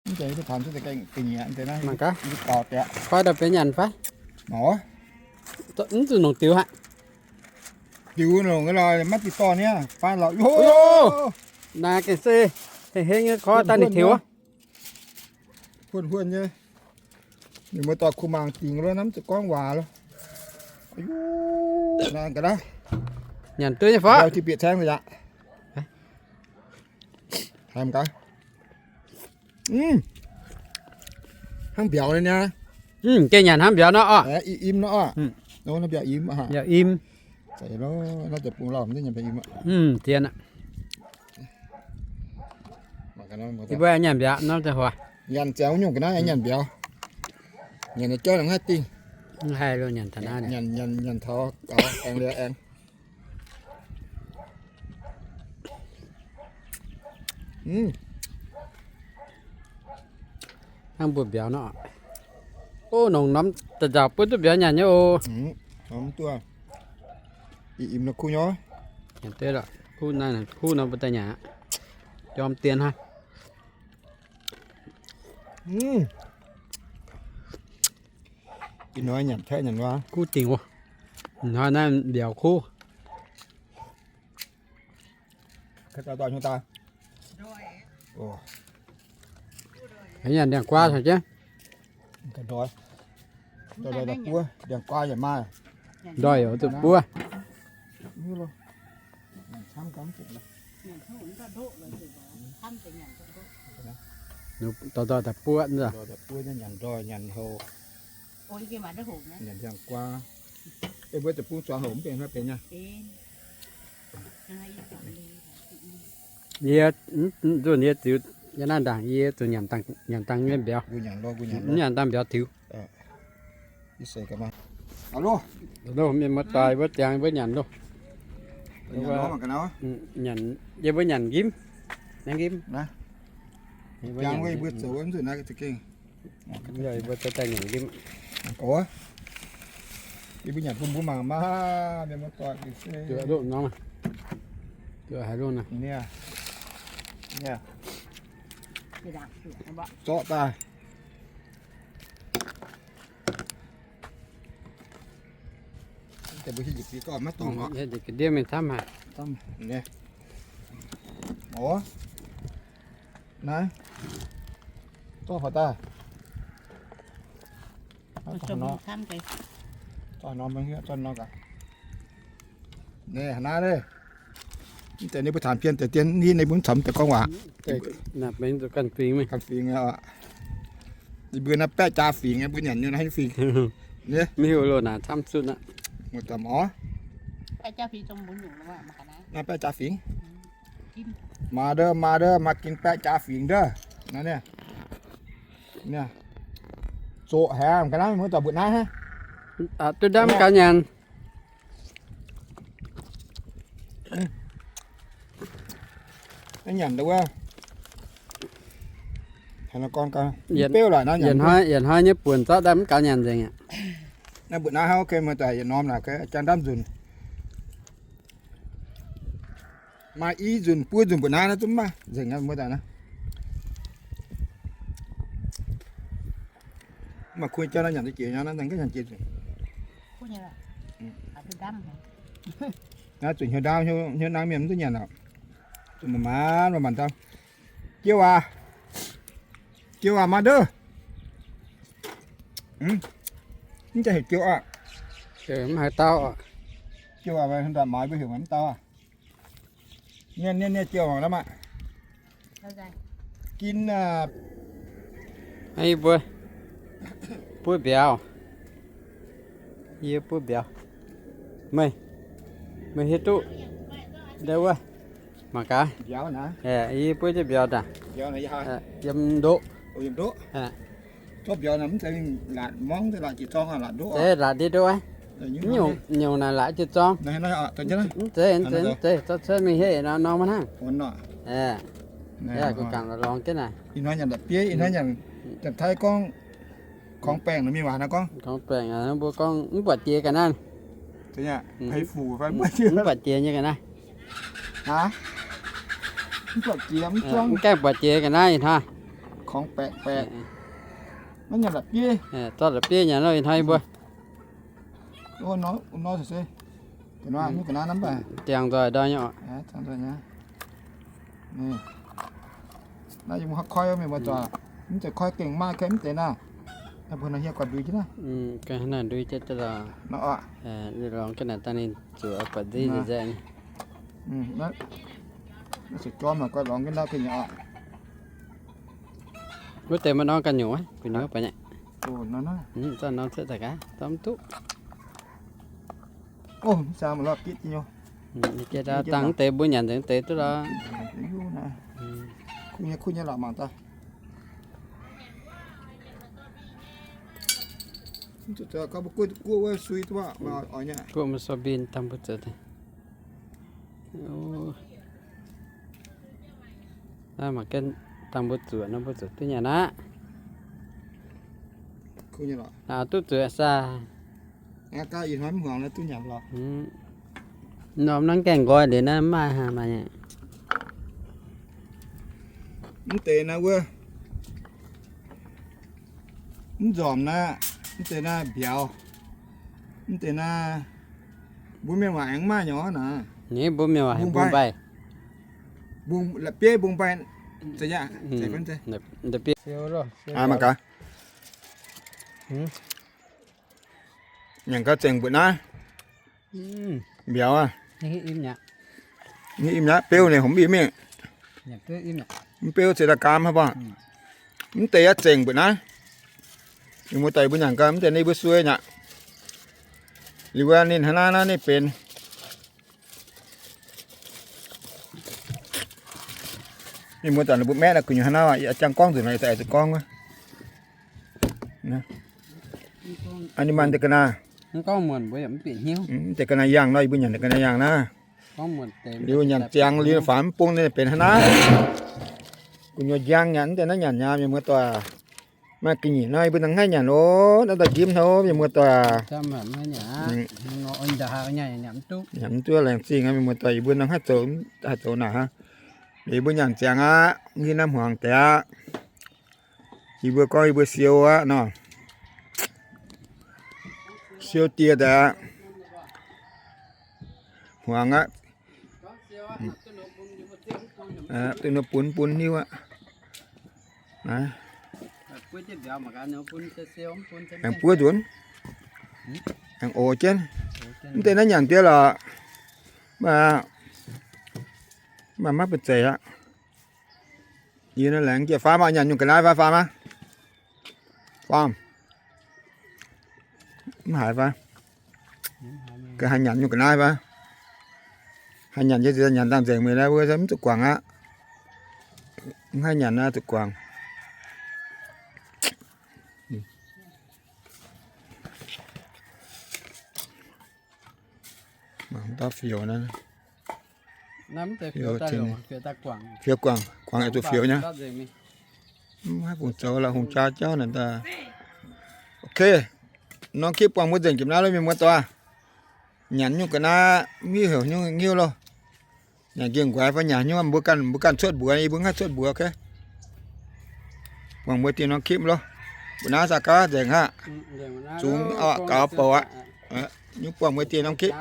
Mangc gaax, koi daaih benx nyanc fai? Mv zuqc nongc diux haic. Diux longc lorh, maiv diqc dorh niaa, fai lorh. Naaiv gengh se heng heng nyei, koi daaih ninh tiux. Huonh huonh nyei. Ninh muoz-doic kuh mangc dingc lo, hnamv zuqc gorngv waac lo. Naaiv ga'naaiv nyanc duqv nyei fai? Ti bieqc caeng yaac haiz gaax. Hnangv mbiauz nyei. Gengh nyanc hnangv mbiauz nor oc. Im nor oc. Mbiauz im. Zeiz lo, naaiv deic-bung lauh mv nyanc mbiauz im. Zien aqv. Yie mbuo nyanc mbiauz nor deix huaax. Nyanc ziangx nyungc ga'naaiv nyanc mbiauz. Nyanc nyei jauv naaiv dingh. Mv haih lo nyanc taux naaiv. Nyanc, nyanc, nyanc taux gaux aengx liuz aengx. Hnangv mbuo mbiauz nor. Ov, nongc norm da'nzauc buov duqv mbiauz nyanc nyei oc. Im im nor kuv nyei. Kuv naaiv, kuv nor mbuo daaih nyanc aqv. Jorm dien hnangv. Ih hnoi nyanc caeqv nyanc wuov kuv dingc wuov. Ih hnoi naaiv mbiauz kuv. Nyanc ndiangx-guaa caux jienv. Ndiangx-guaa yaac maaih. Ndoih yaac zuqc buov. Dorh dorh daaih buov. Nyanc ndiangx-guaa. Ei mbuo deic-bung zuangx houc mv benx hnoi benx nyei. Yie, nzunc yie ziux yie naaiv ndaangc, yie zuqc nyanc dangh nyei mbiauz. Mv nyanc dangh mbiauz tiux. Loh, mienh muoz-doic mbuo ziangx mbuo nyanc loh. Nyanc, yie mbuo nyanc nqimv. Nqimv. Mbuo zoux nzunc naaiv za'gengh Mbuo daaih nyanc nqimv. Yie mbuo nyanc bun mbuo mangc maah, mienh muoz-doic. Zuqc loh nor, zuqc haaix loh nor. Zorqv daaih. Mbuo hieh njiec ga'ndiev mingh camv haic. Naaiv, zorqv faaux daaih. Zorqv nor, zorqv nor gaax. Naaiv, naaiv, mv zeiz ninh mbuo taanx pien deix dien, ninh mbuo mv caux mv deix gorngv waac. Ganh fingx, yie mbuo naaiv baeqv jaa fingx, mbuo nyanc nyei naaiv fingx. Mv hiuv loh naaic camv zunv aqv. Naaiv baeqv jaa fingx. Maaih ndov, maaih ndov, maaih gin baeqv jaa fingx ndov. Naaiv, zoqc haic, ga'naaiv mbuo daaih mbuoqc naaiv hnangv. Duqv ndamv gaax nyanc. Nyanc wuov, beuv laic nor, yietc hnoi, yietc hnoi nyei buonc zorqv daaih mv gaax nyanc nzengc aqv. Naaiv mbuoqc naaiv hnangv, ok, muoz-doic, yietc norm naaic, ganh ndamv nzunc. Maaih i nzunc buo nzunc mbuoqc naaiv, naaiv zungv mv maaih nzengc aqv, muoz-doic naaiv. Mv baac kuh jauv naaiv nyanc duqv jiex nyei, naaiv nzengc gaax nyanc jiex nzunc. Naaiv zuqc hnyouv ndaamv, hnyouv naaiv mienh mv duqv nyanc aqv. Zuqc maanc maanc, maanc maanc ndaamv. Jiouv aac, jiouv aac, maaih ndov. Mv jaax heuc jiouv aqv. Mv haaix dauh aqv. Jiouv aac, mv daaih maaiz mbuo heuc mv dauh aqv. Nieh, nieh, nieh jiouv aac, lamh aqv. Gin aac. Yie mbuo buov mbiauz. Yie buov mbiauz. Meih, meih hiuv duqv ndau wuov mangc gaax. Yie buov jienv mbiauz daaih yiem ndoqv. Mv zeiz latc ndiev ndoqv, nyungc naaic latc jiez zorng. Mv zeiz, mv zeiz, mv zeiz, mv zeiz mingh hieh nor, nor maiv hnangv. Guh gangc lorz lorngx jienv naaic. Ih hnoi nyanc la'bieiv, ih hnoi nyanc, janx-taiv gorngv korngx baengc nor mingh waac naaiv gorngv. Korngx baengc, mbuo gorngv mv buatc jiex ga'naaiv. Mv buatc jiex nyei ga'naaiv. Mv gaengh buatc jiex ga'naaiv ih hnoi. Gorngv baeqc baeqc. Maiv nyanc la'bieiv. Zorqv la'bieiv nyanc nor ih hnoi mbuo. Nor se, nor ga'naaiv namv baac. Diangx nzoih ndau nyei oc. Naaiv yie mbuo koi mienh muoz-doic, mv zeiz koi gengh maaih, koi mv deix naaiv. Mbuo nor hieh guanh ndui jienv naaiv. Ndui jienv lorngx jienv naaiv dangh ninh zuqc guanh nziev nzengc. Naaiv se jorm lorqc, lorngx jienv naaiv ga'nyuoz oc. Wuov deix maiv norm ga'nyuoz, gu'nyuoz baac nyei. Zorqv norm cuotv daaih gaax, zorqv mv duqv. Dangh mv deix mbuo nyanc nzengc mv deix duqv lorqc. Guoqv maiv sou mbin dangh mbuo zuqc. Naaiv mangc gaax dangh mbuo zuqc nor mbuo zuqc duqv nyanc aqv. Duqv zuqc saah. Norm naaiv gaengh nqoi liuz naaiv maaih haaix maaih nyei. Mv deix naaiv wuov, mv nzormc naaiv, mv deix naaiv mbiauz, mv deix naaiv mbuo mienh waac aengx maaih nyei naaiv. Mbuo mienh waac mbungv mbaih. Mbungv la'bieiv mbungv mbaih. Mangc gaax. Nyanc gau zengc mbuoqc naaiv. Mbiauz aqv. Im aqv, beuv ninh hopv im mingh. Mv beuv ceix daaih gaam haic buangh. Mv deix aqv zengc mbuoqc naaiv. Mienh muoz-doic mbuo nyanc gau, mv deix ninh mbuo suei nyei aqv. Liuz wuov ninh hnangv naaiv naaiv ninh benx. Mienh muoz-doic ninh mbuo maeqv naaiv gu'nyuoz hnangv naaiv, jangx gorngv nzunc nor, yie daaih zuqc gorngv wuov. Ninh maaih deix ga'naaiv. Deix ga'naaiv yangh nor, yie mbuo nyanc deix ga'naaiv yangh naaiv. Liuz nyanc ziangx liuz faaux mv bung ninh benx hnangv naaiv. Gu'nyuoz njang nyanc, mv deix naaiv nyanc nyaam, mienh muoz-doic. Maaih ga'nyiec nor, yie mbuo nangc haaix nyanc oc, naaiv daaih njimv hnangv, mienh muoz-doic. Nyanc mv duqv laengz zingh aqv, mienh muoz-doic, yie mbuo nangc haaix zoux, haaix zoux naaic aqv. Yie mbuo nyanc ziangx aqv, mv hiuv naaiv hmuangx deix aqv. Yie mbuo gorngv yie mbuo siou aqv nor. Siou dieh daaih aqv. Hmuangx aqv. Duqv nor bun bun hiuv aqv. Aengx buov nzunc. Aengx ox jienv. Mv deix naaiv nyanc diev lorqc. Maaih, maaih maiv bun zeic aqv. Yie naaiv laengz jiex faam maah, nyanc nyungc ga'naaiv fai faam maah? Faam. Mv haiz fai? Ga'haaix nyanc nyungc ga'naaiv fai? Haaix nyanc jiex nyanc dangh nzengc mingh naaiv, mbuo mv zuqc guangc aqv. Mv haih nyanc naaiv zuqc guangc. Mangc dauh fioux naaiv. Fioux guangc, guangc yaac zuqc fioux nyei. Mv haih fungc zoux lorqc, hungh jaa jauv naaic daaih. Ok, norm kipv buangh mbuo nzengc jiex naaiv loh mienh muoz-doic. Nyanc nyungc ga'naaiv mv hiuv heuc nyungc nyiuv loh. Nyanc nqemh nquaix fai nyanc nyungc mbuo ganh, mbuo ganh cuotv mbuox, yie mbuo mv haih cuotv mbuox, ok. Buangh mbuo dieh norm kipv loh. Mbuo naaiv zaqc gaav nzengc aqv. Zungx gaux bouc aqv. Nyungc buangh mbuo dieh norm kipv.